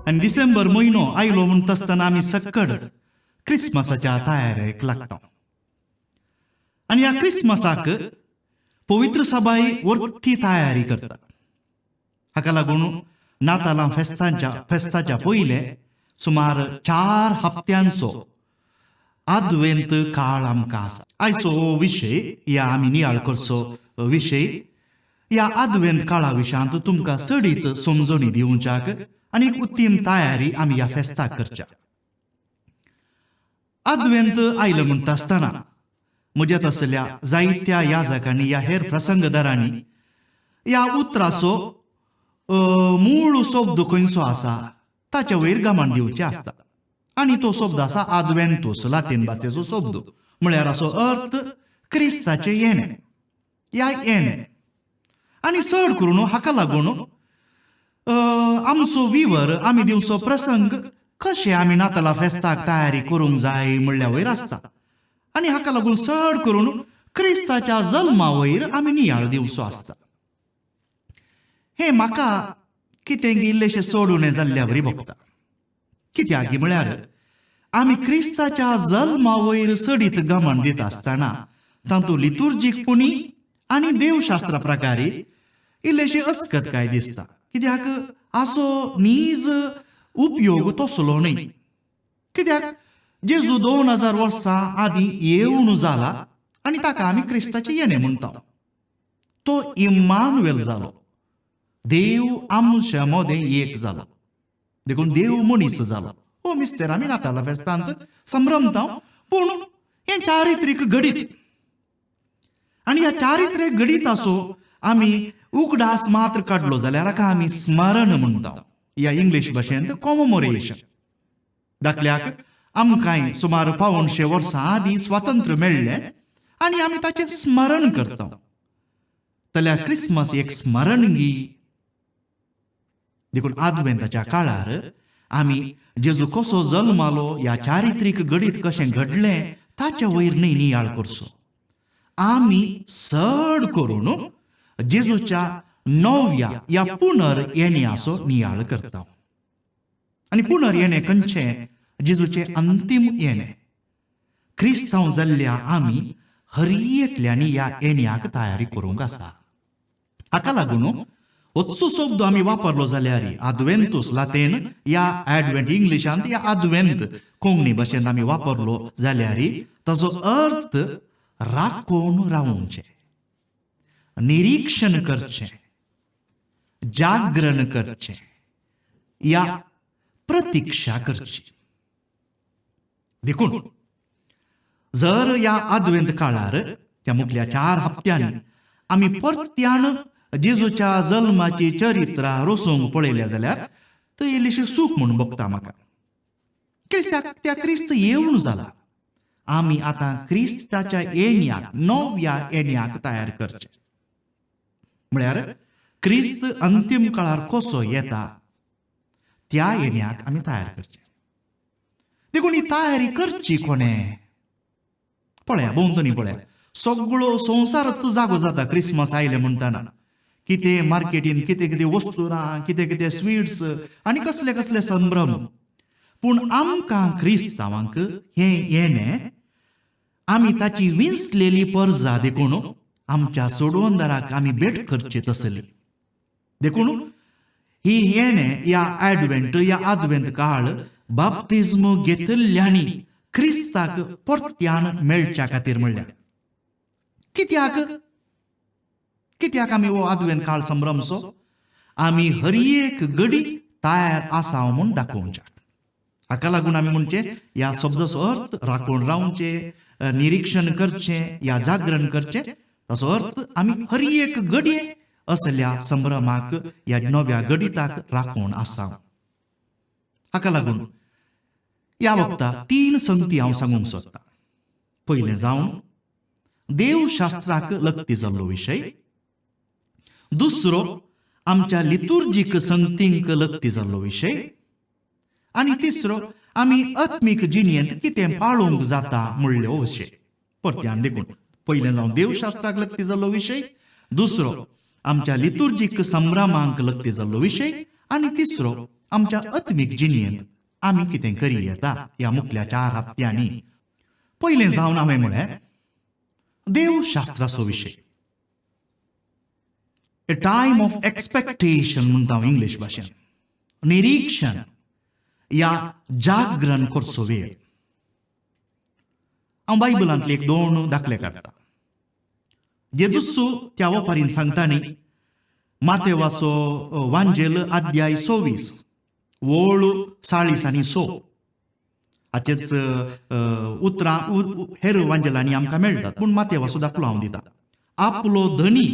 आनी डिसेंबर म्हयनो आयलो म्हणटा आसतना आमी सक्कड क्रिसमसाच्या तयारेक लागता आनी ह्या क्रिसमसाक पवित्र सभाय वरती तयारी करता. हाका लागून नातालां फेस्तांच्या फेस्ताच्या पयले सुमार 4 हप्त्यांचो आदवेंत काळ आमकां आसा. आयचो हो विशय या आमी नियाळ करचो विशय ह्या आदवेंत काळा विशयांत तुमकां चडीत समजणी दिवच्याक आनी एक उत्तीम तयारी आमी ह्या फेस्ताक करच्या. आदवेंत आयलो म्हणटा आसतना म्हज्या तसल्या जायत्या याजकांनी या हेर प्रसंगदारांनी ह्या उतराचो मूळ शब्द खंयचो आसा ताच्या वयर गमन दिवचें आसता आनी तो शब्द आसा आदवेंतूस, लातीन भाशेचो शब्द, म्हळ्यार असो अर्थ क्रिस्ताचें येणें या येणें. आनी चड करून हाका लागून आमचो विवर आमी दिवचो प्रसंग कशें आमी नातालां फेस्ताक तयारी करूंक जाय म्हणल्या वयर आसता आनी हाका लागून चड करून क्रिस्ताच्या जल्मा वयर आमी नियाळ दिवचो आसता. हें म्हाका कितें इल्लेशें सोडून जाल्ल्या वरी भोगता, कित्याक म्हळ्यार आमी क्रिस्ताच्या जल्मा वयर चडीत गमन दिता आसतना तातूंत लितुर्जीक पुणी आनी देवशास्त्रा प्रकारे इल्लेशें अस्कत काय दिसता, कित्याक असो नीज उपयोग तसलो न्हय. कित्याक जेजू 2000 वर्सां आदीं येवन जाला आनी ताका आमी क्रिस्ताचें येणें म्हणटा. तो इम्मानुएल जालो, देव आमच्या मदें एक जालो, देखून देव मनीस जालो. हो मिस्तेर आमी नातालां फेस्तांत संभ्रमता, पूण हें चारित्रीक घडीत आनी ह्या चारित्रीक घडीत असो आमी उगडास मात्र काडलो जाल्यार हाका आमी स्मरण म्हणटा, ह्या इंग्लीश भाशेंत कॉमोमोरेशन. दाखल्याक आमकांय सुमार 175 वर्सां आदीं स्वातंत्र्य मेळ्ळें आनी आमी ताचें स्मरण करता. जाल्यार क्रिसमस एक स्मरण गी. देखून आदवेंताच्या काळार आमी जेजू कसो जल्मालो ह्या चारित्रीक घडीत कशें घडलें ताच्या वयर न्हय नियाळ करचो, आमी चड करून जेजूच्या नव्या या पुनर येण्याचो नियाळ करता. आनी पुनर येणें खंयचें? जेजूचें अंतीम येणें. क्रिस्तांव जाल्ल्या आमी हर एकल्यांनी ह्या येण्याक तयारी करूंक आसा. हाका लागून होचो शब्द आमी वापरलो जाल्यार आदवेंतूस लातेन या ॲडवेंट इंग्लिशांत या आदवेंत कोंकणी भाशेंत आमी वापरलो जाल्यार ताचो अर्थ राखून रावचें, निरीक्षण करचें, जागरण करचें या प्रतिक्षा करची. देखून जर ह्या आदवेंत काळार त्या मुखल्या 4 हप्त्यांनी आमी परत्यान जेजूच्या जल्माची चरित्रां रोसूंक पळयल्या जाल्यार थंय इल्लीशी सूख म्हूण भोगता म्हाका. क्रिस्ताक त्या क्रिस्त येवन जाला, आमी आतां क्रिस्ताच्या येण्याक नव्या येण्याक तयार करचें. म्हळ्यार क्रिस्त अंतीम काळार कसो येता त्या येण्याक आमी तयार करचें. देखून ही तयारी करची कोणें? पळया भोंवतणी पळया, सगळो संवसारच जागो जाता क्रिसमस आयले म्हणटना. कितें मार्केटीन कितें कितें वस्तू ना, कितें कितें स्वीट्स आनी कसले कसले संभ्रम. पूण आमकां क्रिस्तांवांक हें येणें आमी ताची विंचलेली परजा, देखून आमच्या सोडवंदाराक आमी भेट करची तसली. देखून ही येणें ह्या ॲडवेंट ह्या आदवेंत काळ बाप्तिज्म घेतल्ल्यांनी क्रिस्ताक परत्यान मेळच्या खातीर म्हणल्यार कित्याक कित्याक आमी हो आदवेंत काळ संभ्रमचो? आमी हर एक घडी तयार आसा म्हूण दाखोवच्या. हाका लागून आमी म्हणचें ह्या शब्दाचो अर्थ राखून रावचें, निरीक्षण करचें या जागरण करचें, ताचो अर्थ आमी हर एक घडये असल्या संभ्रमाक ह्या नव्या गणिताक राखून आसा. हाका लागून ह्या वखता 3 संगती हांव सांगूंक सोदतां. पयलें जावन देवशास्त्राक लक्ती जाल्लो विशय, दुसरो आमच्या लितुर्जीक संगतींक लक्ती जाल्लो विशय, आनी तिसरो आमी आत्मीक जिणेंत कितें पाळूंक जाता म्हणलो विशय. परत्यान देखून पयलें जावन देवशास्त्राक लक्ती जाल्लो विशय, दुसरो आमच्या लितुर्जीक संभ्रमांक लक्ती जाल्लो विशय, आनी तिसरो आमच्या आत्मीक जिणेंत आमी कितें करी येता ह्या मुखल्या 4 हप्त्यांनी. पयलें जावन हांवें म्हळें देवशास्त्राचो विशय, ए टायम ऑफ एक्सपेक्टेशन म्हणटा हांव इंग्लीश भाशेन, निरीक्षण या जागरण करचो वेळ. हांव बायबलांतले एक दोन दाखले काडटा. जेजूस त्या वपारीन सांगता न्ही, मातेवाचो वांजेल अध्याय 24 वोळ 40 आनी 100 हाचेच उतरां हेर वांजेलांनी आमकां मेळटात, पूण मातेवाचो दाखलो हांव दिता. आपलो धनी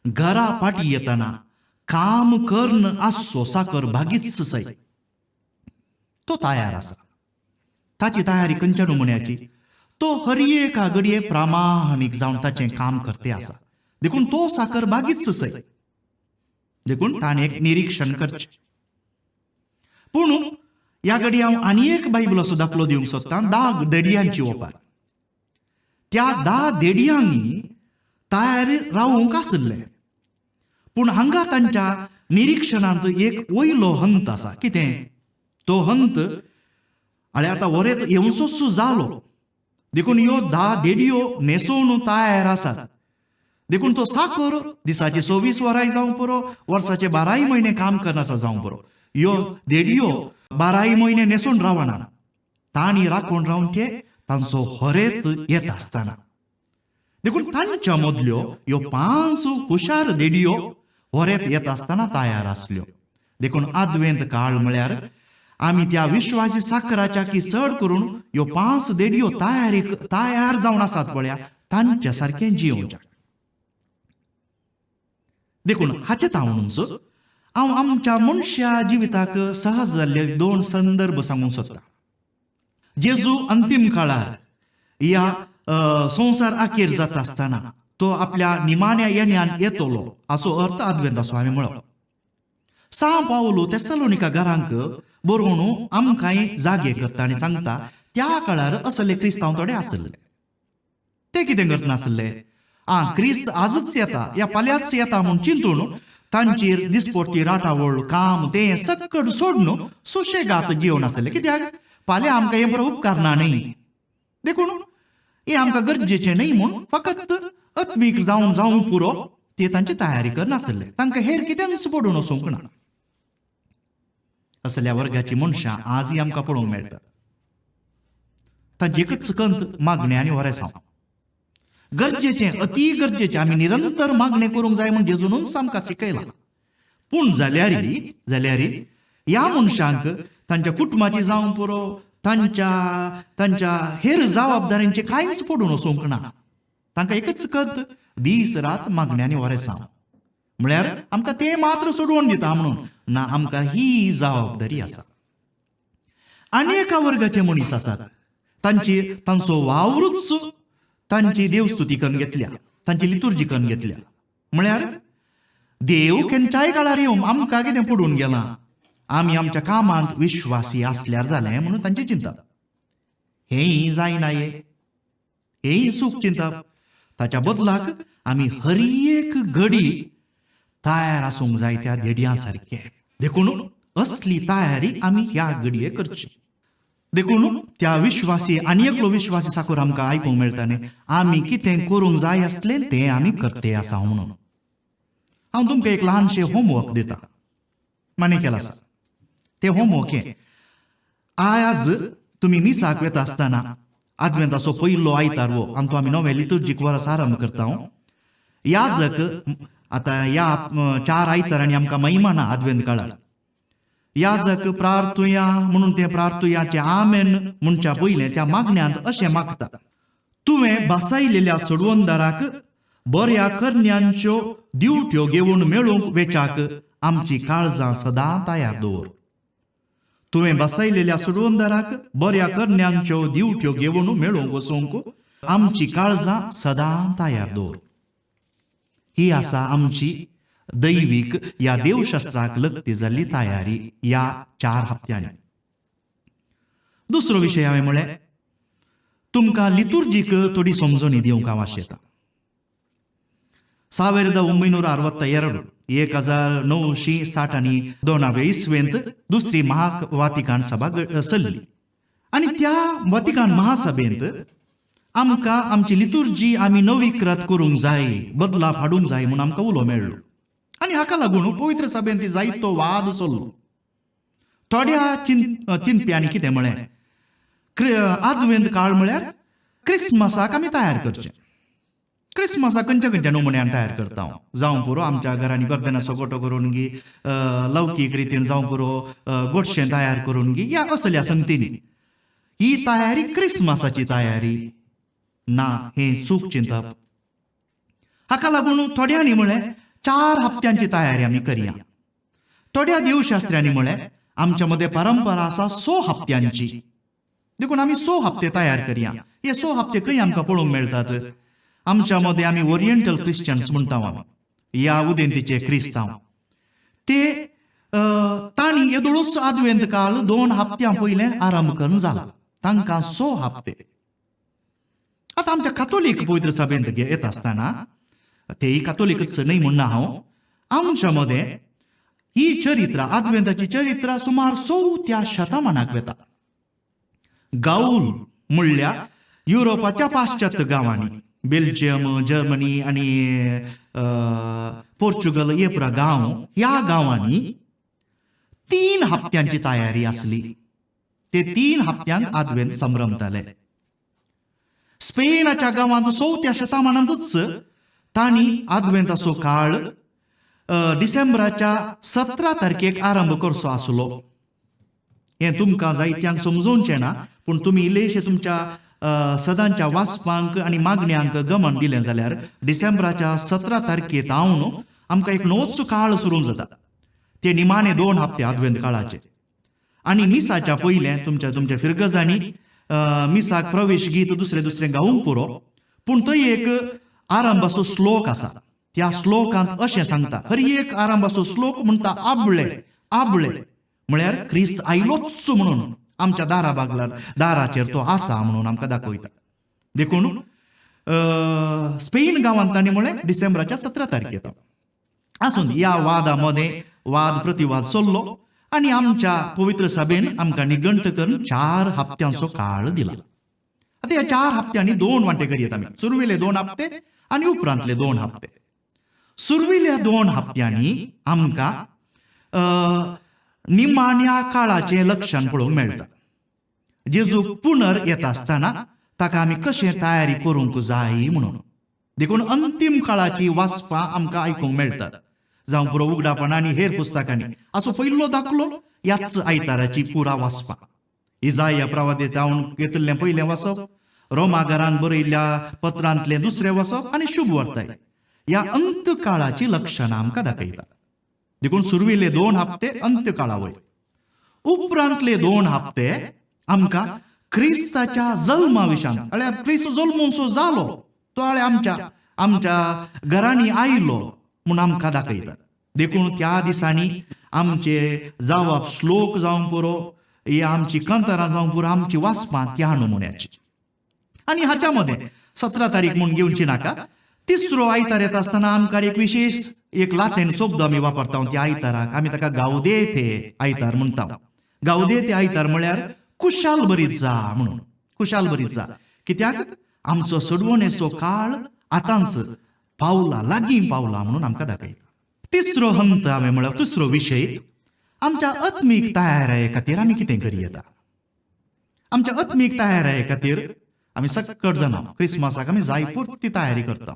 घरा फाटी येतना काम कर्ण आसचो साकर भागीच सय, तो तयार आसा. ताची तयारी खंयच्या नमुन्याची? तो हर एका घडये प्रामाणीक जावन ताचें काम करते आसा, देखून तो साकर बागीच सय. देखून ताणें एक निरीक्षण करचें. पूण ह्या घडये हांव आनी एक बायबलाचो दाखलो दिवंक सोदतां, 10 देडयांची ओपार. त्या 10 देडयांनी तयार रावूंक आशिल्ले, पूण हांगा तांच्या निरीक्षणांत एक वयलो हंत आसा. कितें तो हंत? आनी आतां वरेत येवसोच जालो, देखून ह्यो 10 देडयो न्हेसोवन तयार आसात. देखून तो साकर दिसाचे 24 वरांय जावं पुरो, वर्साचे 12 म्हयने काम करनासा जावं पुरो, ह्यो देडयो 12 म्हयने न्हेसून रावना, तांणी राखून रावचे तांचो हरेत येता आसतना. देखून तांच्या मदल्यो ह्यो 5 हुशार देडयो हरेत येता आसतना तयार आसल्यो. देखून आदवेंत काळ म्हळ्यार आमी त्या विश्वासी साकराच्या की चड करून ह्यो 5 देडयो तयार जावन आसात पळया, तांच्या सारकें जियोवच्या. देखून हाचे तावणूच हांव आमच्या मनशा जिविताक सहज जाल्ले 2 संदर्भ सांगूंक सोदता. जेजू अंतीम काळार ह्या संवसार अखेर जाता आसतना तो आपल्या निमाण्या येण्यान येतलो असो अर्थ आदवेंताचो हांवें म्हळो. सां पावलो तेसलोनिका घरांक बरोवन आमकांय जागे करता आनी सांगता त्या काळार असले क्रिस्तांव थोडे आसले. ते कितें करनासले? आं, क्रिस्त आजच येता या फाल्यांच येता म्हूण चिंतून तांचेर दिसपट्टी राटावळ काम तें सकट सोडून सुशेगात जेवन आसले. कित्याक फाल्यां आमकां हें बरो उपकारना न्ही, देखून हें आमकां गरजेचें न्ही म्हूण फकत आत्मीक जावन जावं पुरो ते तांची तयारी करनासले. तांकां हेर कितेंच पडून वचूंक ना. असल्या वर्गाची मनशां आजय आमकां पळोवंक मेळटात. तांची एकच कंत मागणें आनी वरेसांव. गरजेचें, अती गरजेचें, आमी निरंतर मागणें करूंक जाय म्हूण जेजूनच आमकां शिकयलां. पूण जाल्यार जाल्यार ह्या मनशांक तांच्या कुटुंबाची जावं पुरो, तांच्या तांच्या हेर जबाबदाऱ्यांचें कांयच पडून वचूंक ना. तांकां एकच कंत, दीस रात मागणें आनी वरेसांव, म्हळ्यार आमकां तें मात्र सोडोवन दिता म्हणून ना, आमकां ही जबाबदारी आसा. आनी एका वर्गाचे मनीस आसात, तांची तांचो वावरूच तांची देवस्तुती करून घेतल्या, तांची लितुर्जी करून घेतल्या. म्हळ्यार देव केन्नाय काळार येवन आमकां कितें पडून गेलां, आमी आमच्या कामांत विश्वासी आसल्यार जालें म्हणून तांचें चिंतप. हेंय जायना, हेंय सूख चिंतप. ताच्या बदलाक आमी हर एक घडी तयार आसूंक जाय त्या देडयां सारके. देखून असली तयारी आमी ह्या घडये करची. देखून त्या विश्वासी आनी एकलो विश्वासी साकूर आमकां आयकूंक मेळटा न्ही, आमी कितें करूंक जाय आसलें तें आमी करते आसा म्हणून. हांव तुमकां एक ल्हानशें होमवर्क दिता, माने केलां आसा तें होमवर्क हें. आज तुमी मिसाक वता आसतना आदवेंताचो पयलो आयतार हो, आनी तो आमी नवें लितुर्जीक वर्स आरंभ करता. याजक आतां ह्या 4 आयतारांनी आमकां महिमा ना आदवेंत काळार. याजक प्रार्थुया म्हणून तें प्रार्थुयाचें आमेन म्हणच्या पयलें त्या मागण्यांत अशें मागता, तुवें बसायलेल्या सोडवणदाराक बऱ्या करण्यांच्यो दिवट्यो घेवन मेळूंक वेच्याक आमची काळजां सदां तयार दवर. तुवें बसायलेल्या सोडवणदाराक बऱ्या करण्यांच्यो दिवट्यो घेवन मेळूंक वचूंक आमची काळजां सदां तयार दवर. ही आसा आमची दैवीक या देवशास्त्राक लग्ती जाल्ली तयारी ह्या 4 हप्त्यांनी. दुसरो विशय हांवें म्हळें, तुमकां लितुर्जीक थोडी समजणी दिवंक हांव आशेतां. 1962 1962 इसवेंत दुसरी महा वातिकान सभा चल्ली आनी त्या वातिकान महासभेंत आमकां आमची लितुर्जी आमी नवीकृत करूंक जाय, बदलाप हाडूंक जाय म्हूण आमकां उलो मेळ्ळो. आनी हाका लागून पवित्र सभेंत जायतो वाद चल्लो. थोड्या चिंतप्यांनी कितें म्हळें, आदवेंत काळ म्हळ्यार क्रिसमसाक आमी तयार करचें. क्रिसमसाक खंयच्या खंयच्या नमुन्यान तयार करता जावं पुरो, आमच्या घरांनी गर्दनाचो गोटो करून गी, लौकीक रितीन जावं पुरो, गोडशें तयार करून गी, ह्या असल्या संगतींनी ही तयारी क्रिसमसाची तयारी ना, हें चूक चिंतप. हाका लागून थोड्यांनी म्हळें 4 हप्त्यांची तयारी आमी करया. थोड्या देवशास्त्र्यांनी म्हळें आमच्या मदें परंपरा आसा 6 हप्त्यांची, देखून आमी 6 हप्ते तयार करया. हे 6 हप्ते खंय आमकां पळोवंक मेळटात? आमच्या मदें आमी ओरिएंटल क्रिश्चन्स म्हणटा, आमी ह्या उदेंतीचे क्रिस्तांव, ते तांणी येदोळूच आदवेंत काळ 2 हप्त्यां पयलें आरंभ करून जाला, तांकां 6 हप्ते. आतां आमच्या कातोलीक पवित्र सभेंत येता आसतना, तेय कातोलीकच न्हय म्हणना हांव, आमच्या मदें ही चरित्र आदवेंताची चरित्र सुमार 4थ्या शतमानाक वता. गाऊल म्हणल्यार युरोपाच्या पाश्चात्य गांवांनी, बेल्जियम, जर्मनी आनी पोर्चुगल हे पुरा गांव, ह्या गांवांनी 3 हप्त्यांची तयारी आसली. ते 3 हप्त्यांक आदवेंत संभ्रमताले. स्पेनाच्या गांवांत 4थ्या शतमानांतच तांणी आदवेंताचो काळ डिसेंबराच्या 17 तारखेक आरंभ करचो आसलो. हें तुमकां जायत्यांक समजोवचें ना, पूण तुमी इल्लेशे तुमच्या सदांच्या वाचपांक आनी मागण्यांक गमन दिलें जाल्यार डिसेंबराच्या 17 तारखेक हांव आमकां एक नवोच काळ सुरू जाता. ते निमाणे 2 हप्ते आदवेंत काळाचे. आनी मिसाच्या पयलें तुमच्या तुमच्या फिरगजांनी मिसाक प्रवेश गीत दुसरें दुसरें गावूंक पुरो, पूण थंय एक आरंभाचो श्लोक आसा. त्या श्लोकांत अशें सांगता, हर एक आरंभाचो श्लोक म्हणटा आबळे आबळे म्हळ्यार क्रिस्त आयलोच म्हणून आमच्या दारा बागला दाराचेर तो आसा म्हणून आमकां दाखयता. देखून स्पेन गांवांत तांणी म्हळें डिसेंबराच्या 17 तारखेक आसून ह्या वादा मदें वाद प्रतिवाद चल्लो आनी आमच्या पवित्र सभेन आमकां निगंट करून 4 हप्त्यांचो काळ दिला. आतां ह्या 4 हप्त्यांनी 2 वांटे करयत आमी, सुरवेले 2 हप्ते आनी उपरांतले 2 हप्ते. सुरवेल्या 2 हप्त्यांनी आमकां निमाण्या काळाचें लक्षण पळोवंक मेळटा. जेजू पुनर येता आसतना ताका आमी कशें तयारी करूंक जाय म्हणून, देखून अंतीम काळाची वाचपां आमकां आयकूंक मेळटात, जावं पुरो उगडापण आनी हेर पुस्तकांनी. असो पयलो दाखलो ह्याच आयताराची पुरा वाचपां. इजाया प्रवादी जावन घेतिल्लें पयलें वाचप, रोमा घरांत बरयल्ल्या पत्रांतलें दुसरें वाचप आनी शुभ वर्ताय ह्या अंतकाळाची लक्षणां आमकां दाखयता. देखून सुरवेले 2 हप्ते अंत्यकाळा वयर, उपरांतले 2 हप्ते आमकां क्रिस्ताच्या जल्मा विशान, म्हळ्यार क्रिस्त जल्मूनसो जालो तो हाळे आमच्या आमच्या घरांनी आयलो म्हूण आमकां दाखयतात. देखून त्या दिसांनी आमचे जावप श्लोक जावंक पुरो, ही आमची कंतरां जावंक पुरो, आमची वाचपां त्या नमुन्याची. आनी हाच्या मदें 17 तारीख म्हूण घेवची नाका, तिसरो आयतार येता आसतना आमकां एक विशेश एक लातीन शब्द आमी वापरता त्या आयताराक, आमी ताका गावदे ते आयतार म्हणटा. गावदे ते आयतार म्हळ्यार कुशाल बरीत जा म्हणून, कुशाल बरीत जा, कित्याक आमचो सोडवणेचो काळ आतांच पावला, लागीं पावला म्हणून आमकां दाखयता. तिसरो हंत हांवें म्हळ्यार तिसरो विशय, आमच्या आत्मीक तयाराये खातीर आमी कितें करी येता. आमच्या आत्मीक तयाराये खातीर आमी सकट जाणां क्रिसमसाक आमी जाय पुरती तयारी करता,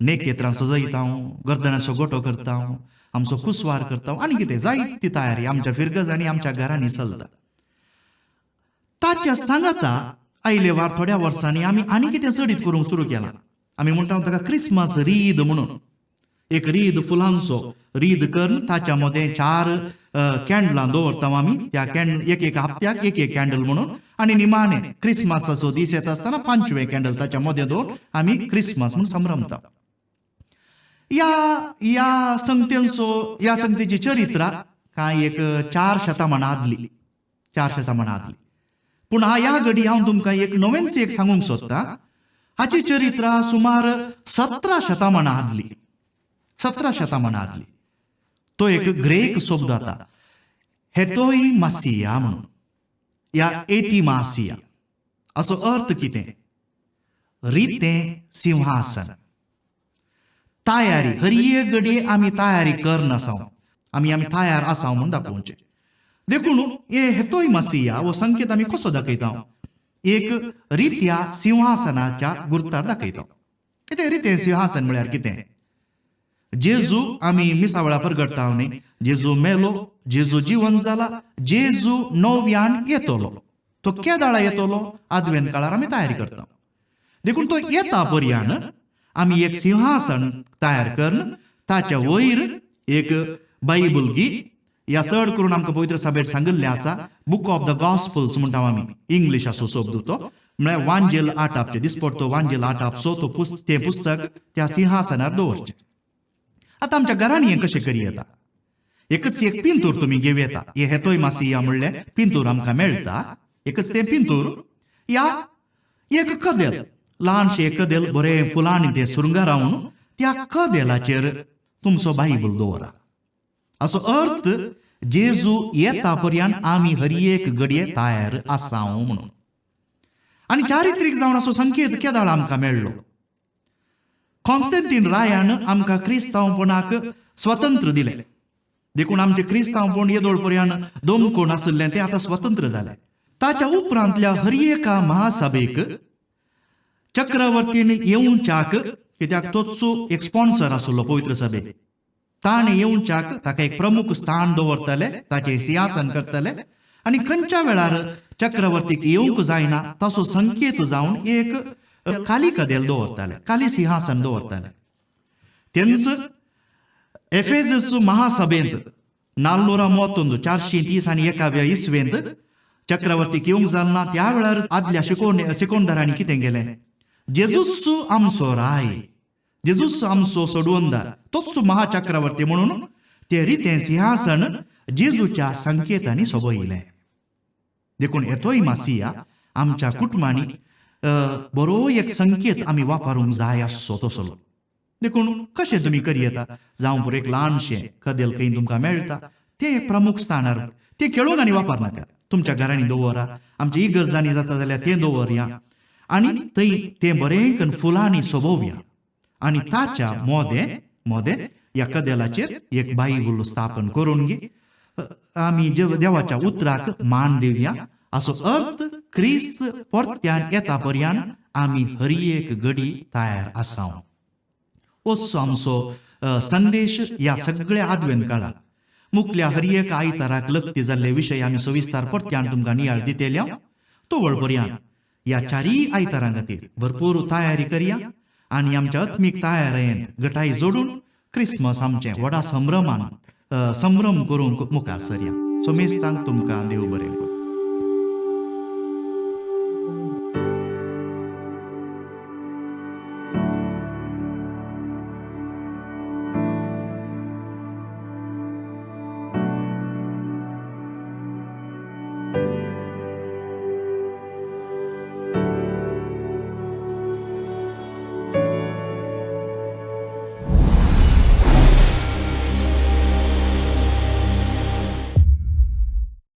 नेकेत्रां सजयता, गर्दनाचो गोटो करता, आमचो कुसवार करता आनी कितें जायती तयारी आमच्या फिरगज आनी आमच्या घरांनी चलता. ताच्या सांगाता आयले वार थोड्या वर्सांनी आमी आनी कितें चडीत करूंक सुरू केलां. आमी म्हणटा ताका क्रिसमस रीद म्हणून, एक रीद फुलांचो रीद करून ताच्या मदें 4 कॅन्डलां दवरता आमी, त्या कॅन्डल एक एक हप्त्याक एक एक कॅन्डल म्हणून, आनी निमाणे क्रिसमसाचो दीस येता आसतना 5वें कॅन्डल ताच्या मदें दवरून आमी क्रिसमस म्हूण संभ्रमता. ह्या ह्या संगतेंचो ह्या संगतेची चरित्रां कांय एक 4 शतमानां आदली, 4 शतमानां आदली. पूण ह्या घडी हांव तुमकां एक नवेंच एक सांगूंक सोदतां. हाची चरित्रां सुमार 17 शतमानां आदली, 17 शतमानां आदली. तो एक ग्रेक शब्द आता, हेतोय मासिया म्हणून या एतिमासिया. असो अर्थ कितें? रितें सिंहासन. तयारी हर एक घडये आमी तयारी करनासाव, आमी आमी तयार आसाव म्हूण दाखोवचें. देखून हे हेतोय मासिया हो संकेत आमी कसो दाखयता? एक रित्या सिंहासनाच्या गुर्तार दाखयता. कितें रितें सिंहासन म्हळ्यार कितें? जेजू आमी मिसा वेळा परगटता न्ही, जेजू मेलो, जेजू जिवन जाला, जेजू नव्यान येतलो. तो केदाळा येतलो? आदवेंत काळार आमी तयारी करता. देखून तो येता पर्यान आमी एक सिंहासन तयार करून ताच्या वयर एक बायबल गी या चड करून आमकां पवित्र सभेत सांगिल्लें आसा, बुक ऑफ the gospels म्हणटा आमी, इंग्लीश आसो शब्द तो, म्हळ्यार वांजेल आटापचें दिसपडतो वांजेल आटापसो तो तें पुस्तक त्या सिंहासनार दवरचें. आतां आमच्या घरांनी हें कशें करी येता? एकच एक पिंतूर तुमी घेवं येता. हे हेतोय मासिया म्हणलें पिंतूर आमकां मेळटा, एकच तें पिंतूर या एक कदेल, ल्हानशें एक कदेल बरें फुलांनी तें सुरंगारावन त्या कदेलाचेर तुमचो बायबल दवरा. असो अर्थ जेजू येता पर्यंत आमी हर एक घडये तयार आसाव म्हणून. आनी चारित्रीक जावन असो संकेत केदाळ आमकां मेळ्ळो? कॉन्स्टंटीन रायान आमकां क्रिस्तांवपणाक स्वतंत्र दिलें. देखून आमचें क्रिस्तांवपण येदोळ पर्यंत दोमकोण आशिल्लें तें आतां स्वतंत्र जालें. ताच्या उपरांतल्या हर एका महासभेक चक्रवर्तीन येवच्याक, कित्याक तोच एक स्पॉन्सर आशिल्लो पवित्र सभेक, ताणें येवच्याक ताका एक प्रमुख स्थान दवरतले, ताचें सिंहासन करतले. आनी खंयच्या वेळार चक्रवर्तीक येवंक जायना ताचो संकेत जावन एक काली कदेल दवरताले, काली सिंहासन दवरताले. तेंच एफेजस महासभेंत 431 431 इसवेंत चक्रवर्तीक येवंक जालना त्या वेळार आदल्या शिकोवणदारांनी कितें केलें? जेजूस आमचो राय, जेजूस आमचो सोडवंदार, तोच महाचक्रवर्ती म्हणून ते रितें सिंहासन जेजूच्या संकेतांनी सोबयलें. देखून येतोय मासिया आमच्या कुटुंबांनी बरो एक संकेत आमी वापरूंक जाय आसचो तसलो. देखून कशें तुमी करी येता? जावं पुरो एक ल्हानशें कदेल खंय तुमकां मेळटा तें एक प्रमुख स्थानार तें खेळून आनी वापरनाका, तुमच्या घरांनी दवरा. आमच्या इगर्जांनी जाता जाल्यार तें दवरया आनी थंय तें बरें करून फुलांनी सोबोवया आनी ताच्या मोदें मोदें ह्या कदेलाचेर एक बायबल स्थापन करून गे आमी देवाच्या उतराक मान दिवया. असो अर्थ क्रिस्त परत्यान येता पर्यान आमी हर एक घडी तयार आसाव. असो आमचो संदेश ह्या सगळ्या आदवेंत काळार. मुखल्या हर एक आयताराक लक्ती जाल्ले विशय आमी सविस्तार परत्यान तुमकां नियाळ दितेल्या. तोवळ पर्यान ह्या चारीय आयतारां खातीर भरपूर तयारी करया आनी आमच्या आत्मीक तयारेन गटाय जोडून क्रिसमस आमचें व्हडा संभ्रमान संभ्रम करूंक मुखार सरया. सोमेस्तांक तुमकां देव बरें करूं.